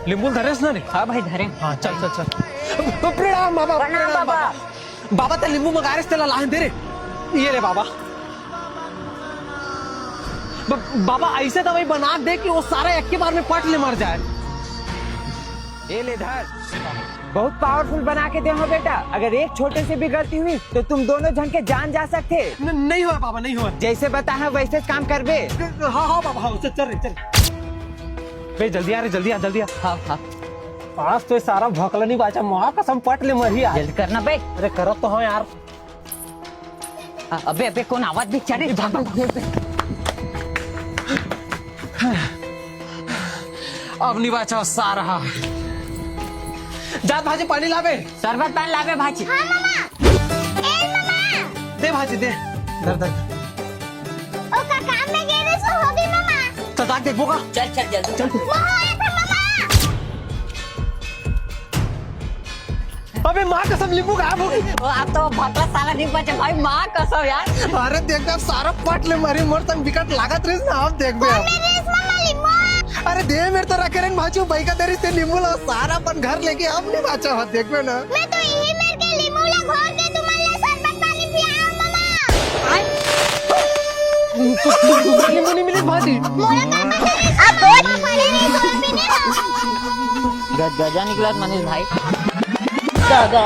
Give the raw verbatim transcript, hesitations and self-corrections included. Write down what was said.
लिंबू धरेस ना रे? हाँ भाई, धरे। हाँ, चल, चल, चल। प्रणाम बाबा, प्रणाम प्रणाम बाबा। बाबा। बाबा, ते लिंबू मंगारेस, तेला लाहन दे रे। ये ले बाबा। ब-, बाबा, ऐसे दवाई बना दे कि वो सारा एक के बार में पट ले मर जाए। ये ले धर। बहुत पावरफुल बना के दे हो बेटा। अगर एक छोटे से भी गलती हुई तो तुम दोनों झन के जान जा सकथे। न-, नहीं हुआ बाबा, नहीं हुआ। जैसे बताहा वैसे काम करबे। हाँ, हाँ बाबा, हाँ, चल, चल रे, चल। बे, जल्दी आ रे, जल्दी आ, जल्दी आ। हाँ, हाँ। आज तो ये सारा भकला नहीं बाचा, माँ कसम पट ले मरही आज। जल्दी करना बे। अरे करत तो हँव यार। अ-, अबे, अबे, कौन आवाज भी चढ़े? भाग, भाग, भाग, भाग। अब नहीं बाचा सारा। जा भाजी पानी लाबे। शरबत पानी लाबे भाजी। हाँ मामा। ए मामा। दे भाजी दे। धर धर। ओ का काम में गे रहे सो होगी मामा। तो ताक देखबो का? चल चल जल्दी। चल। वो हो रहा था मामा। अबे माँ कसम लिंबू गायब हो गई। वो आप तो भकला साला नहीं बचे भाई, माँ कसम यार। अरे देख बे, सारा पट ले मरही, मोर संग बिकट लागत रहिस ना, अब देख बे। कौन ले रहे इस मामा लिंबू? अरे दे मेरे तो रखे रहन भाजू, भाई का दे रहिस ते लिंबू ला, सारा अपन घर लेगे, अब नहीं बाचा हो, देख बे ना। मैं तो यही मेर के लिंबू ला घोर के तुम्हारे लिए शरबत पानी पियाओ मामा। लिंबू नहीं मिले भाजी। मोला का पता है, सब पापा ने नहीं, तो भी नहीं हो। गजगजा निकलत मनीष भाई। दादा।